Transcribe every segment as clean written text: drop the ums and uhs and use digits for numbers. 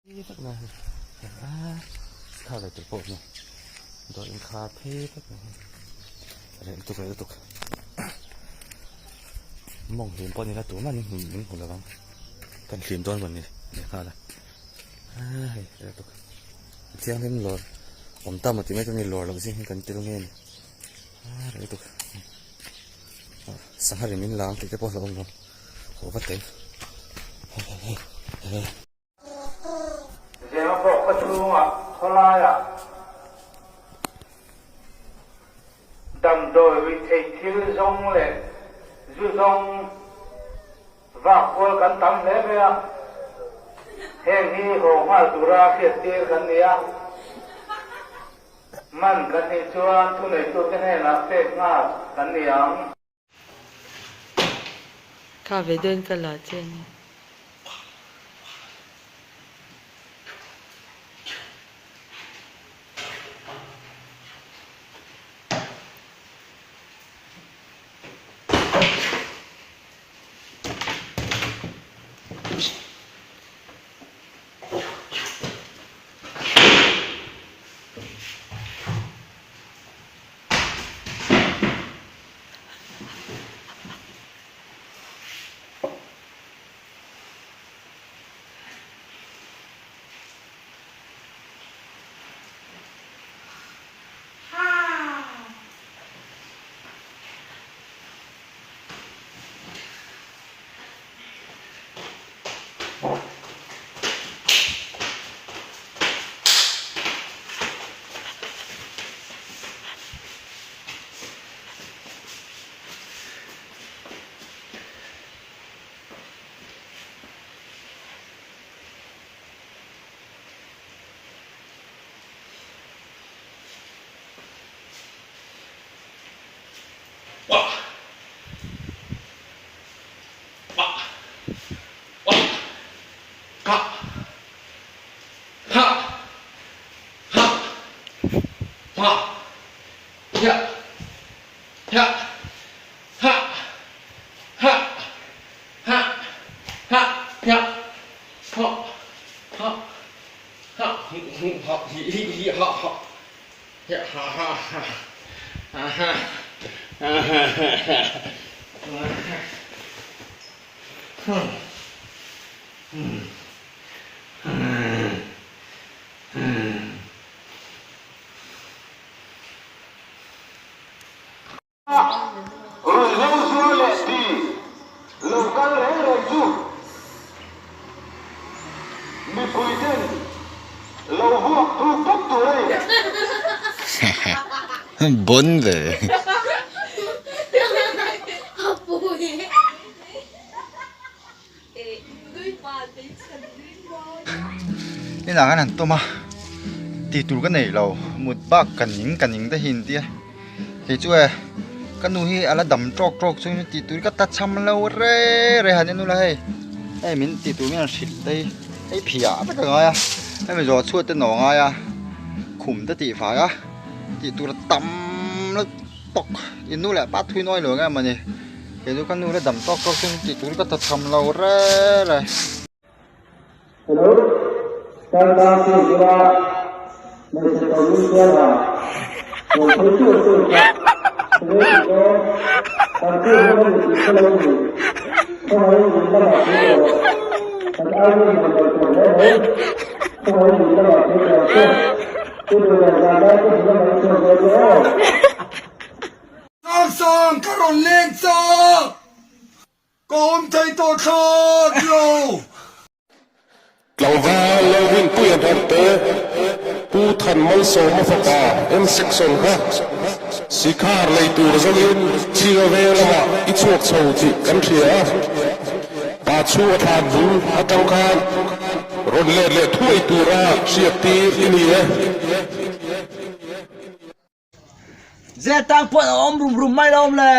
Vek mai a hei a thla ve tur pawh hi dawr inkhar phei vek mai hi reh lutuk reh lutuk mawng hlim pawh nila tumah min hmu min hmu lo ang kan hlim dawn maw ni lehnghal a aa hei reh lutuk thianghlim lawr awm ta maw tih mai chu ni lawr loh zing hi kan tel nge ni aa reh lutuk sangha ri min lang tih te pawh a hlauhawm lo haw vat teh ang. Zema pawh khaw chhungah khawlaiah damdawi ruihtheih thil zawng leh zu zawng vak kual kan tam hle mai a, heng hi haw nghal tura hriattir kan ni a, man kan nih chuan thuneitute hnenah pek nghal kan ni ang. Kha ve dawn ka la che a ni. Ruihhlo zuar leh ti lo kal reng reng chu mipui ten lo vuak thuk tawp tur a ni. Bon ve. Inah khan han tawm a tih tur ka nei lo mut bak ka ning ka ning te hi an tia kei chu e ka nu hi a la dam tawk tawk chu tih tur ka ta cham lo re re han en ula hei hei min tih tur min han hrilh te hi hei phiah vek a ngai a hemi zawh chhuat te nawh a ngai a khum te tih fai a tih tur a tam lutuk. tawk i nu leh pa thui nawi lo nge mawni kei chu ka nu la dam tawk tawk chu tih tur ka ta tham lo re re. Hello, Tata chu bula hmeichhe ko lung chuan a rawn phei chiah chiah kha tunge tih dawn kan chu hian a ni tih hre lo ni khawngaih in lamah thil rawh kan ai min han ngaih tur hle mai khawngaih in lamah thil rawh che. Samsung ka rawn leng chak! Ka awm thei tawh thlawt lo! Tlangval Lalrinpuia Hnamte, Pu Than Malsawma fapa M Section kha Sikhar lei tur zawngin Chhinga veng lamah i chhuak chho tih kan hria a, pa chhunga thlan bul atang khan Rawn let leh thuai tura hriat tir i ni e. Zel tang pawh a awm rum rum mai lo awm le.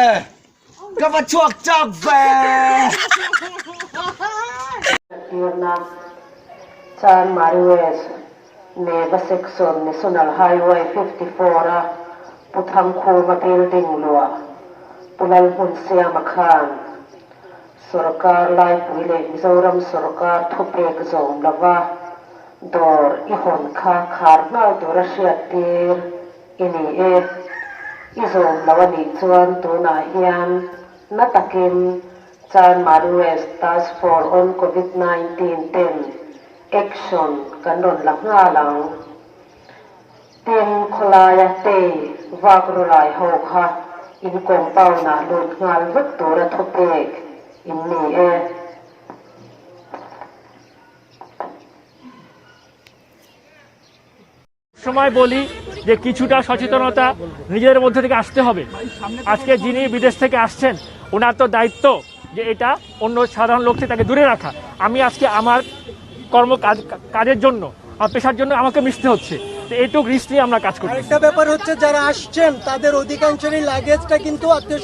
Ka va chhuak chak ve. Tirna Chanmari West, Neva Section, National Highway 54 a Pu Thangkhuma building luah Pu Lalhmunsiama khan Sorkar laipui leh Mizoram sorkar thupek zawm lova. Dawr i hawn kha khar nghal tura hriattir i ni e. I zawm lo a nih chuan tunah hian na takin Chanmari West Task Force on Covid 19 ten action kan rawn la nghal ang. Tin, khawlaia tei vak rawlai ho kha in compound ah lut nghal vek tura thupek in ni e. সময় বলি যে কিছুটা সচেতনতা নিজেদের মধ্যে থেকে আসতে হবে। আজকে যিনি বিদেশ থেকে আসছেন ওনার তো দায়িত্ব যে এটা অন্য সাধারণ লোক থেকে তাকে দূরে রাখা। আমি আজকে আমার কর্ম কাজের জন্য, আমার পেশার জন্য আমাকে মিশতে হচ্ছে, তো এইটুকু রিস্ক নিয়ে আমরা কাজ করি। আরেকটা ব্যাপার হচ্ছে যারা আসছেন তাদের অধিকাংশেরই লাগেজটা কিন্তু আত্মীয়